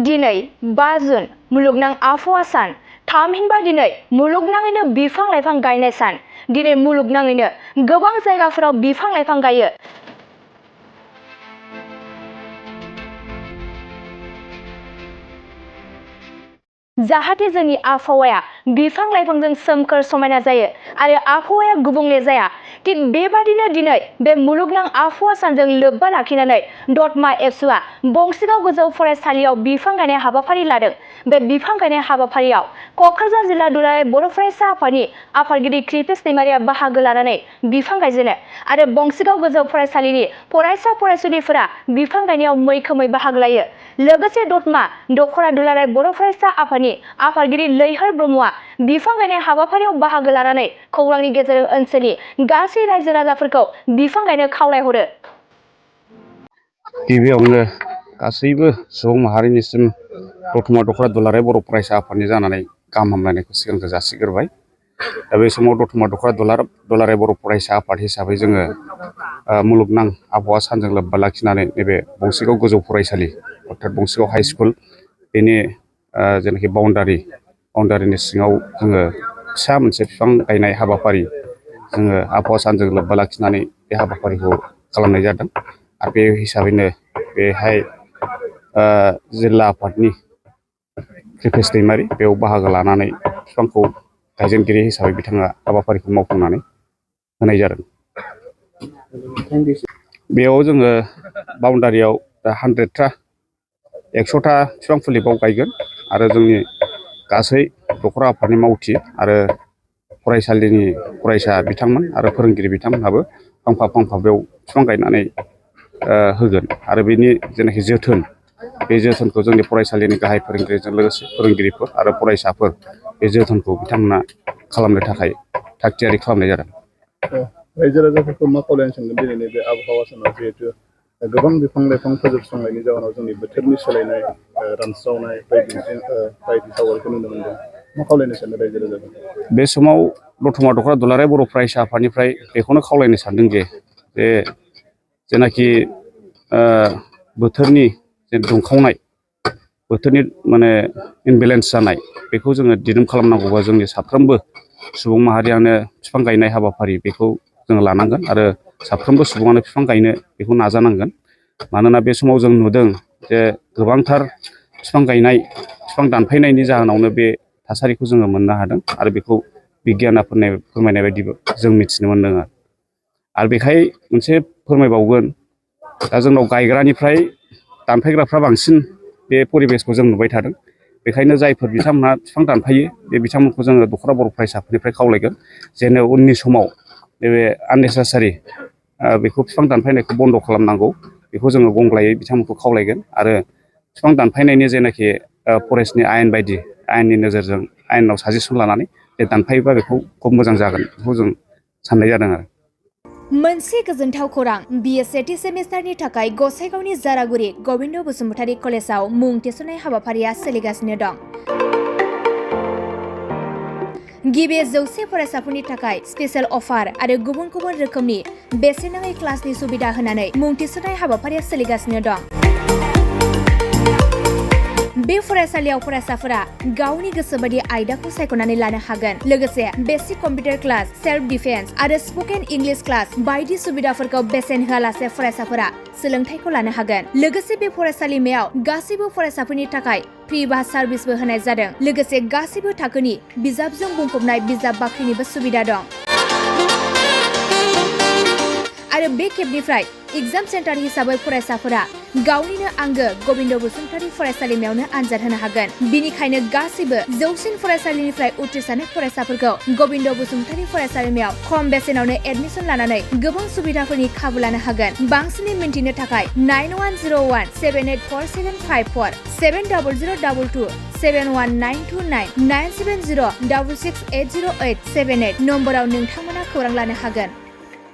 दिनै 5 जुन मुलुगनां आबहावा सान। थामहिनबा दिनै मुलुगनाङैनो बिफां लाइफां गायनाय सान। दिनै मुलुगनाङैनो गोबां जायगाफोराव बिफां लाइफां गायो। जाहाथे जोंनि आबहावाया बिफां लाइफांजों सोमखोर समायना जायो आरो आबहावाया गुबुंले जाया। थिग बेबादिनो दिनै बे मुलुगनां आबहावा सानजों लोब्बा लाखिनानै दतमा एबसुआ बंसिगाव गोजौ फरायसालियाव बिफां गायनाय हाबाफारि लादों। बे बिफां गायनाय हाबाफारियाव क'क्राझार जिल्ला दुलाराय बर' फरायसा आफादनि आफादगिरि कृपेश दैमारिया बाहागो लानानै बिफां गायजेनो आरो बंसिगाव गोजौ फरायसालिनि फरायसा फरायसुलिफोरा बिफां गायनायाव मैखोमै बाहागो लायो। लोगोसे दतमा दख'रा दुलाराय बर' फरायसा आफादनि आफादगिरि लैहोर ब्रह्मआ बिफां गायनाय हाबाफारियाव बाहागो लानानै खौरांनि गेजेरजों ओनसोलनि गासै रायजो राजाफोरखौ बिफां गायनो खावलायहरो। गिबियावनो गासैबो सुबुं माहारिनिसिम दतमा दख'रा दुलाराय बर' फरायसा आफादनि जानानै गाहाम हामलायनायखौ सिगांग्रो जासिग्रोबाय। दा बे समाव दतमा दख'रा दुलाराय बर' फरायसा आफाद हिसाबै जोङो मुलुगनां आबहावा सानजों लोब्बा लाखिनानै नैबे बंसिगाव गोजौ फरायसालि अर्थात बंसिगाव हाइ स्कुल बेनि जेनाखि बाउन्डारिनि सिङाव जोङो फिसा मोनसे बिफां गायनाय हाबाफारि जोङो आबहावा सानजों लोब्बा लाखिनानै बे हाबाफारिखौ खालामनाय जादों। आरो बे हिसाबैनो बेहाय जिल्ला आफादनि कृपेश दैमारि बेयाव बाहागो लानानै बिफांखौ गायजेनगिरि हिसाबै बिथाङा हाबाफारिखौ मावफुंनानै होनाय जादों। बेयाव जोङो बाउन्डारियाव 100टा 100टा बिफां फुलि बाव गायगोन आरो जोंनि गासै दख'रा आफादनि मावथि आरो फरायसालिनि फरायसा बिथांमोन आरो फोरोंगिरि बिथांमोनहाबो फांफा फांफा बेयाव बिफां गायनानै होगोन आरो बेनि जेनाखि जोथोन बे जोथोनखौ जोंनि फरायसालिनि गाहाय फोरोंगिरिजों लोगोसे फोरोंगिरिफोर आरो फरायसाफोर बे जोथोनखौ बिथांमोना खालामनो थाखाय थाग थियारि खालामनाय जादों। रायजो राजाफोरखौ मा खावलायनो सानगोन दिनैनि बे आबहावा सानाव जिहेतु गोबां बिफां लाइफां फोजोबस्रांनायनि जाहोनाव जोंनि बोथोरनि सोलायनाय रानस्रावनाय बायदि सावगारिखौ नुनो मोनदों। मा खावलायनो सानो रायजो राजाफोरखौ? बे समाव दतमा दख'रा दुलाराय बर' फरायसा आफादनिफ्राय बेखौनो खावलायनो सानदों जे जेनाखि बोथोरनि जे दुंखावनाय बोथोरनि इनबेलेन्स जानाय बेखौ जोङो दिदोम खालामनांगौबा जोंनि साफ्रोमबो सुबुं माहारियानो बिफां गायनाय हाबाफारि बेखौ जोङो लानांगोन आरो साफ्रोमबो सुबुङानो बिफां गायनो बेखौ नाजानांगोन। मानोना बे समाव जों नुदों जे गोबांथार बिफां गायनाय बिफां दानफायनायनि जाहोनावनो बे थासारिखौ जोङो मोननो हादों आरो बेखौ बिगियाना फोरमायनाय बायदिबो जों मिथिनो मोनदों। आरो बेखाय मोनसे फोरमायबावगोन दा जोंनाव गायग्रानिफ्राय दानफायग्राफ्रा बांसिन बे परिबेसखौ जों नुबाय थादों। बेखायनो जायफोर बिथांमोनहा बिफां दानफायो बे बिथांमोनखौ जोङो दख'रा बर' फरायसाफोरनिफ्राय खावलायगोन जेन उननि समाव बे आननेसेसारि बेखौ बिफां दानफायनायखौ बन्द' खालामनांगौ बेखौ जोङो गंग्लायै बिथांमोनखौ खावलायगोन आरो बिफां दानफायनायनि जेनाखि फरेस्टनि आयेन बायदि आयेननि नोजोरजों आयेनाव साजेसन लानानै बे दानफायोबा बेखौ खुब मोजां जागोन बेखौ जों साननाय जादों आरो। मोनसे गोजोनथाव खौरां बिए सेथि सेमिस्टारनि थाखाय गसाइगावनि जारागुरि गबिन्द बसुमतारी कलेजाव मुं थिसननाय हाबाफारिया सोलिगासिनो दं। गिबि 100 फरायसाफोरनि थाखाय स्पेशेल अफार आरो गुबुन गुबुन रोखोमनि बेसेन नाङै क्लासनि सुबिदा होनानै मुं थिसननाय हाबाफारिया सोलिगासिनो दं। बे फरायसालियाव फरायसाफोरा गावनि गोसोबायदि आयदाखौ सायख'नानै लानो हागोन। लोगोसे basic computer class, self defence आरो स्पकेन इंलिश क्लास बायदि सुबिदाफोरखौ बेसेन होआलासे फरायसाफोरा सोलोंथाइखौ लानो हागोन। लोगोसे बे फरायसालिमायाव गासैबो फरायसाफोरनि थाखाय फ्रि बास सार्भिसबो होनाय जादों। लोगोसे गासैबो थाखोनि बिजाबजों बुंफबनाय बिजाब बाख्रिनिबो सुबिदा दं। आरो बे खेबनिफ्राय एग्जाम सेन्टार हिसाबै फरायसाफोरा गावनिनो आंगो गबिन्द बसुमतारी फरायसालिमायावनो आनजाद होनो हागोन। बिनिखायनो गासैबो जौसिन फरायसालिनिफ्राय उथ्रिसारनाय फरायसाफोरखौ गबिन्द बसुमतारी फरायसालिमायाव खम बेसेनावनो एडमिसन लानानै गोबां सुबिदाफोरनि खाबु लानो हागोन। बांसिनै मिन्थिनो थाखाय 9101784754 7002 71929 97066808878 नम्बराव नोंथांमोना खौरां लानो हागोन।